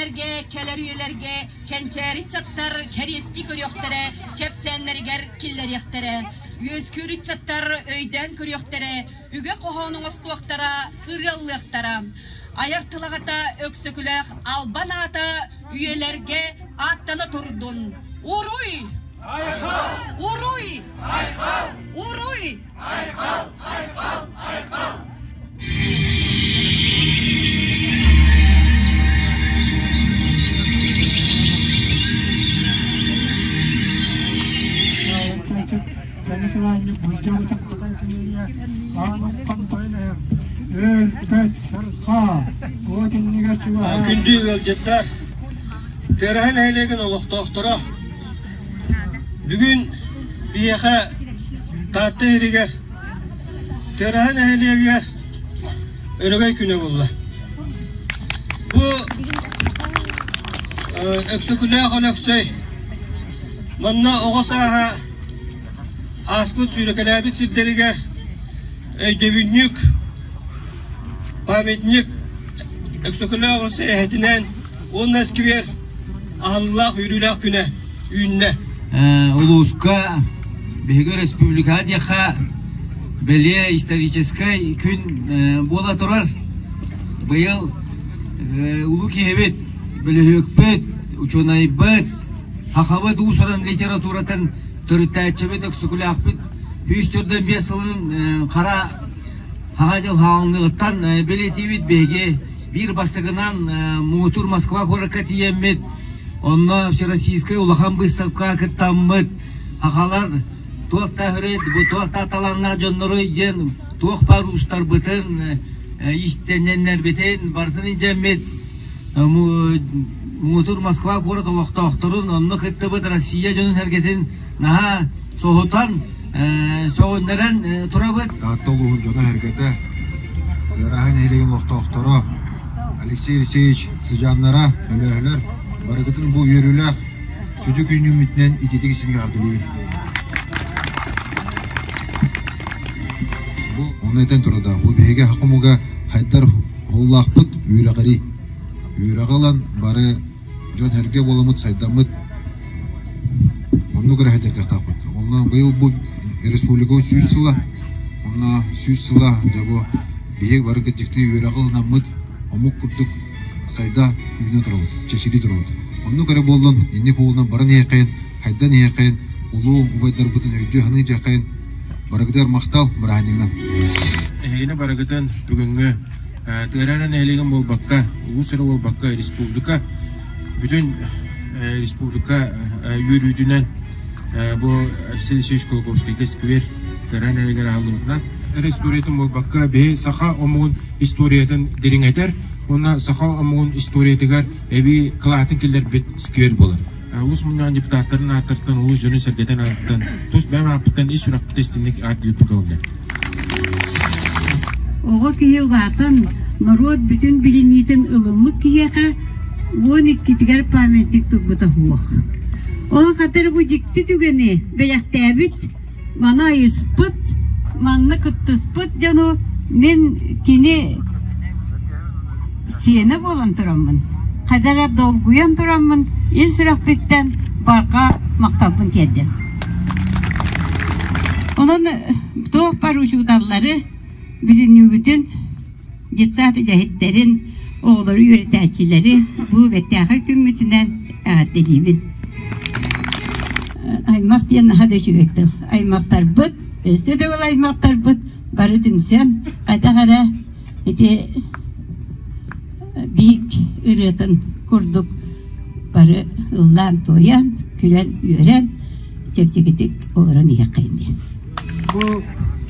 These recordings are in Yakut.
кэмнэргэ, кэлэр үйэлэргэ кэнчээри ыччаттар кэриэстии көрүөхтэрэ, кэпсээннэригэр киллэриэхтэрэ. Үөскүүр ыччаттар өйдөөн көрүөхтэрэ, үгэ хоһоон оҥостуохтара, ырыаллыахтара. Айар тыл аҕата Өксөкүлээх албан аата үйэлэргэ ааттана турдун. Уруй! Айхал! Уруй! Айхал! Уруй! Айхал! Айхал! Айхал! Күндү ыалдьыттар, Тыараһа нэһилиэгин олохтоохторо, бүгүн биһиэхэ Таатта иһиригэр Тыараһа нэһилиэгэр Өрөгөй күнэ буолла. Бу Өксөкүлээх Өлөксөй манна оҕо сааһа ааспыт сүүрэкэлээбит сирдэригэр өйдөбүнньүк, памятник Өксөкүлээх Өлөксөй эһэтинээн уонна сквер аһыллаах үөрүүлээх күнэ үүннэ. Улууска биһиги республикаҕа диэххэ бэлиэ историческай күн буола турар. Быйыл улуу киһибит, бөлүһүөкпүт, учуонайбыт, сахабыт уус-уран литературатын төрүттээччибит Өксөкүлээхпит 145 сылын хара Саҥа дьыл хаалыныгыттан бэлиэтиибит биһиги биир бастакынан муҥутуур Москва куоракка тиийэммит, онно Всероссийскай улахан быыстапкаҕа кыттаммыт, сахалар туох да бу туох да талааннаах дьонноруй диэн туох баар уустарбытын, иистэнньэннэрбитин барытын илдьэммит муҥутуур Москва куорат олохтоохторун, онно кыттыбыт Россия дьонун-сэргэтин наһаа соһутан, сөҕүннэрэн турабыт. Таатта улууһун дьоно-сэргэтэ, Ыараһа нэһилиэгин олохтоохторо Алексей Алексеевич сыдьааннара, өлөөһөлөр барыгытын бу үөрүүлээх сүдү күнүүмүтүнэн ититик истиҥ эҕэрдэлиибин. Бу ону этэн турардаах, бу биһиги хомуга хайдар уһуллаахпыт үөрэҕирии. Үөрэҕи ылан бары дьон-сэргэ буоламмыт, сайдаммыт, оннук эрэ сайдаргахтаахпыт. Онно быйыл бу республика 100 сыла, онно 100 сыла дьэ бу биһиги бары кырдьыктыы үөрэҕи ылынаммыт, омук курдук сайда үүнэ турабыт, чэчирии турабыт. Оннук эрэ буоллун, инник уолунан баран иһиэххэйин, хайдан иһиэххэйин, улуу убайдарбытын өйдүү-саныы дьиэххэйин, барыгытыгар махтал, бырааһынньыгынан. Эһигини барыгытын бүгүҥҥү Тыараһа эрэ нэһилиэгин буолбакка, улуус эрэ буолбакка, республика бүтүн республика үөрүүтүнэн бу Алексей Алексеевич Кулаковскайга сквер Тыараһа нэһилиэгэр аһыллыбытынан эрэ историятын буолбакка, биһи саха омугун историятын дириҥэтэр уонна саха омугун историятыгар эбии кылаатын киллэрбит сквер буолар. Улуус мунньаҕын депутаттарын ааттарыттан, улуус дьонун-сэргэтин аатыттан, тус бэйэм ааппыттан ис сүрэхпитин истиҥник ааттыырбыт көҥүллэр. Оҕо киһи улаатан, норуот бүтүн билиниитин ылыммыт киһиэхэ 12-тигэр памятник турбута суох. Ол хатыр бу дьикти түгэни бэлэхтээбит, маны айыспыт, манна кыттыспыт дьону мин кини сиэнэ буолан тураммын, хайдах эрэ долгуйан тураммын ис сүрэхпиттэн барҕа махталбын тиэрдэм. Онон туох бар учууталлары бүтүннүүбүтүн детсад үлэһиттэрин, оҕолору үөрэтээччилэри бу бэртээхэй күммүтүнэн эҕэрдэлиибин. Аймах диэн наһаа да үчүгэй тыл. Аймахтарбыт, өссө да ол аймахтарбыт бары түмсэн хайдах эрэ ити биик ырыатын курдук бары ыллаан-туойан, күлэн-үөрэн чэпчэкитик олорон иһиэххэйин диэн. Бу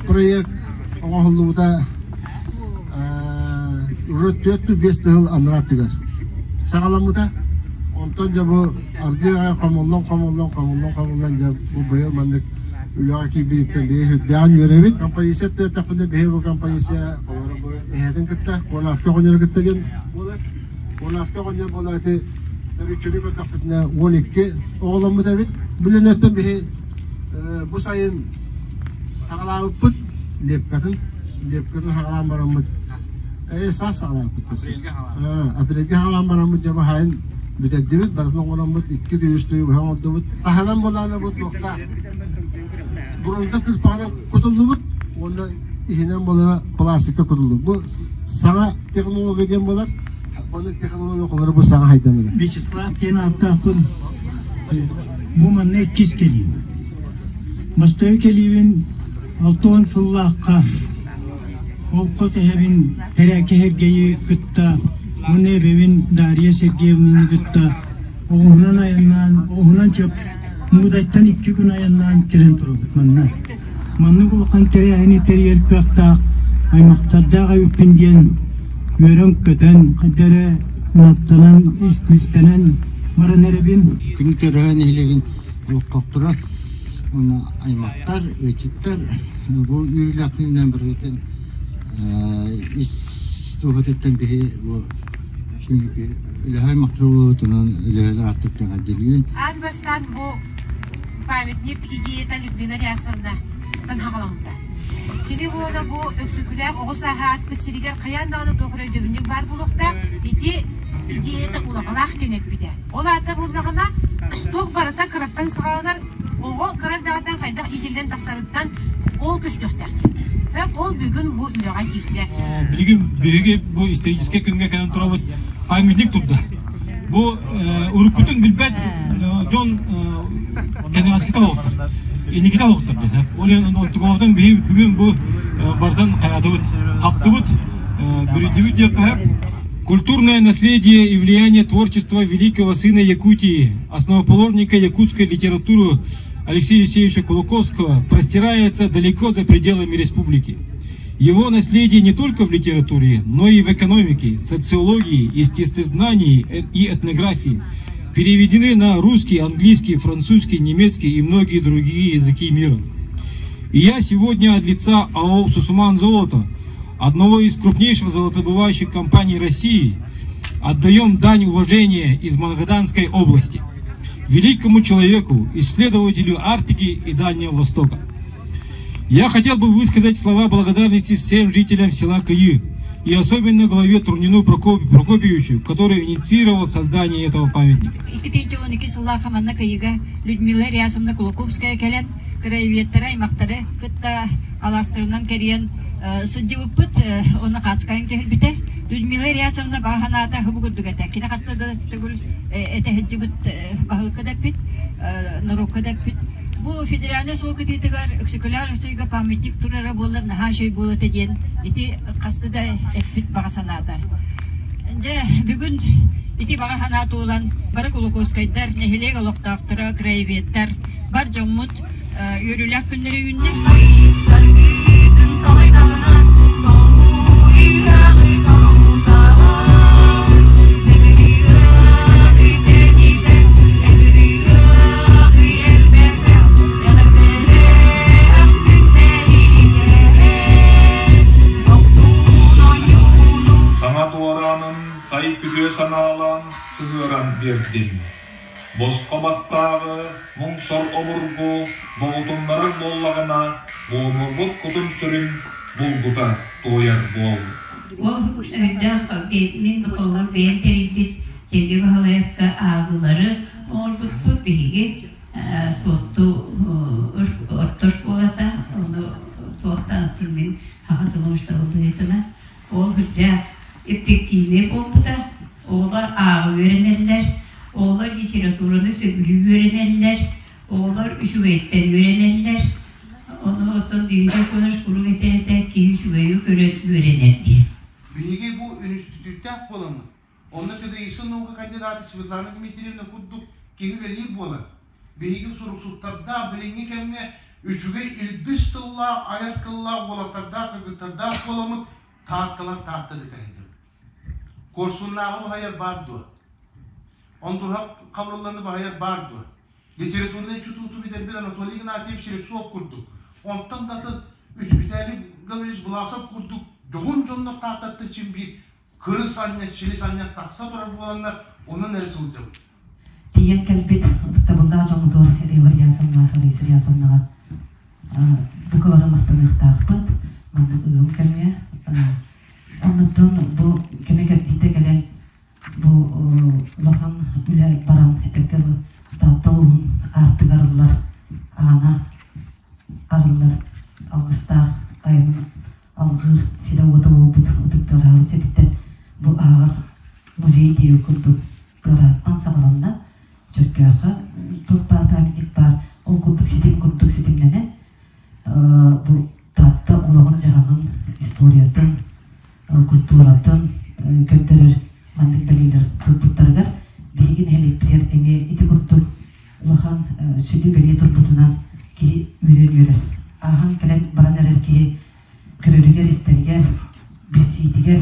проект оҥоһуллубута уже 4-5 тыһыл анараа өттүгэр саҕаламмыта. Онтон дьэ бу аргыый аҕай хомуллан, хомуллан, хомуллан, хомуллан дьэ бу быйыл маннык үлэҕэ киирбититтэн биһи сүрдээҕин үөрэбит. Композиция өттүөттэхпинэ биһи бу композиция холоро бу эһэтин кытта, Куонааска оҕонньору кытта диэн буолар. Куонааска оҕонньор буолар ити төрүччүнү көрдөхпүтүнэ 12 оҕоломмут эбит. Бүлүнэттэн биһи бу сайын хаҕалаабыппыт лепкатын, лепкатын хаҕалаан бараммыт. Э, саас саҕалаабыт. Апрельгэ хаалан бараммыт дьэ баһайын бүтэрдибит, барытын оҥороммут, икки үс тыы быһа оҥордубут. Таһынан булаана бу туохта бронза кырпаҕынан кутуллубут уонна иһинэн буолара пластикка кутуллубут. Бу саҥа технология диэн буолар. Ону технология холоро бу саҥа хайдан эрэ. Вячеслав диэн ааттаахпын. Бу манна иккис кэлиим. Бастакы кэлиибин 60 сыллаахха Ол хос эһэбин Тэрээкэ Сэргэйи кытта уонна эбэбин Дарья Сергеевнаны кытта оҕуһунан айаннаан, оҕуһунан чөп Муудайтан икки күн айаннаан кэлэн турабыт манна. Маннык улахан тэрээһини тэрийэр кыахтаах аймахтардаах эбиппин диэн үөрэн-көтөн, хайда эрэ кынаттанан, ис күүстэнэн баран эрэбин. Күн Төрөһө нэһилиэгин олохтоохторо уонна аймахтар, ыалдьыттар бу үөрүүлээх күнүнэн барыгытын ис туһатыттан биһи бу үлэһэ аймахтарыбытынан үлэһэлэр ааттыттан эҕэрдэлиибин. Аан бастаан бу памятник идеята Людмила Рясовна хаҕаламмыта. Кини уола бу Өксөкүлээх оҕо сааһа ааспыт сиригэр хайаан даҕаны туох эрэ өйдөбүнньүк баар буолуохтаах. Ити идеята улаҕалаах диэн эппитэ. Ол аата буоллаҕына, туох барыта кыраттан саҕаланар, оҕо кыра эрдэҕиттэн хайдах иитиллэн тахсарыттан ол көстүөхтээх диэн. Ол бүгүн бу үлэҕэ киирдэ. Билигин биһиги бу историческай күҥҥэ кэлэн турабыт памятник турда. Бу уруккутун билбэт дьон кэнэҕэскитэ оһохтор. Инникитэ оһохтор диэн. Ол онтугуотун биһи бүгүн бу барытын хайатыбыт, хаптыбыт, бүрүйдүбүт диэххэ Культурное наследие и влияние творчества великого сына Якутии, основоположника якутской литературы Алексея Алексеевича Кулаковского простирается далеко за пределами республики. Его наследие не только в литературе, но и в экономике, социологии, естествознании и этнографии переведены на русский, английский, французский, немецкий и многие другие языки мира. И я сегодня от лица АО «Сусуман Золото», одного из крупнейших золотодобывающих компаний России, отдаем дань уважения из Магаданской области, великому человеку, исследователю Арктики и Дальнего Востока. Я хотел бы высказать слова благодарности всем жителям села Каи и особенно главе Турнину Прокопьевичу, который инициировал создание этого памятника. 2012 сыллаах манна Кыйыга Людмила Рясовна Кулаковская кэлэн краеведтары аймахтары кытта алаастарынан кэрийэн сылдьыбыппыт уонна хаацкайын түһэрбитэ. Людмила Рясовна баҕа санаата хыбы курдук этэ. Кини хаста да төгүл этэ сылдьыбыт баһылыкка да эппит, норуокка да эппит. Бу федеральнай суол кытыытыгар Өксөкүлээх Өлөксөйгө памятник турара буоллар наһаа үчүгэй буолуо этэ диэн ити хаста да эппит баҕа санаата. Дьэ, бүгүн ити баҕа санаа туолан бары Кулаковскайдар, нэһилиэк олохтоохторо, краеведтар, бар дьоммут үөрүүлээх күннэрэ үүннэ. Саҥа туораанын сай күтүө санаалаан сыһыаран биэрдим. Босхо бастааҕы муҥ-сор обургу боҕутуннарар буоллаҕына, буомурбут кутун-сүрүн булгута туойар буол. Ол өйдөөх мин холобур бэйэм тэрийбит Сергей Баһылаевка ааҕыылары оҥорбуппут биһиги Суотту орто школата ону туохтан мин саха тылын учууталын быһыытынан Ол үрдээх эффективнэй буолбута. Оҕолор ааҕа үөрэнэллэр, оҕолор литератураны сөбүлүү үөрэнэллэр, оҕолор үчүгэйтэн үөрэнэллэр. Ону оттон Дмитрий Конович куруук этэр этэ, киһи үчүгэйи көрөн үөрэнэр диэн. Биһиги бу үнүстүтүүттээх буоламмыт, онно педагогическай наука кандидата Светлана Дмитриевна курдук киһи үлэлиир буолан, биһиги суруксуттардаах билиҥҥи кэмҥэ үчүгэй илбис тыллаах, айар тыллаах уолаттардаах, кыргыттардаах буоламмыт таатталар таатта дэтэрэллэр. Куорсуннааҕы баһыйар баар дуо? Ондурһах Хабырылланы баһыйар баар дуо? Литературнай чутууту бүтэрбит Анатолий Игнатьев Слепцов курдук, онтон да атын Виталий Гаврильевич Власов курдук дьоһун дьоннор тааттаттан син биир кырыс анньа, чилис анньа тахса турар буоланнар, онон эрэ сылдьабыт. Тиийэн кэлбит ытыктабыллаах дьоммутугар Рева Рясовнаҕа, Раиса Рясовнаҕа бука бары махтаныахтаахпыт. Маннык ыгым кэмҥэ. Оннуттан Онтон бу кэмэ кэрдиитэ кэлэн бу улахан үлэ баран этэргэ дылы Таатта улууһун аартыга арыллар, аана арыллар алгыстаах айанын алҕыыр сирэ-уота буолбут ытык Тыараһабыт сититтэн бу аһаҕас музей диэбит курдук Тыараһаттан саҕаланна. Чөркөөххө туох баар памятник баар, ол курдук ситим курдук ситимнэнэн бу Таатта олоҕун-дьаһаҕын, историятын, культуратын көрдөрөр маннык бэлиэлэр турбуттарыгар биһиги нэһилиэкпитигэр эмиэ ити курдук улахан сүдү бэлиэ турбутунан киһи үөрэн үөрэр. Ааһан кэлэн баран эрэр киһи көрөрүгэр-истэригэр, билсиитигэр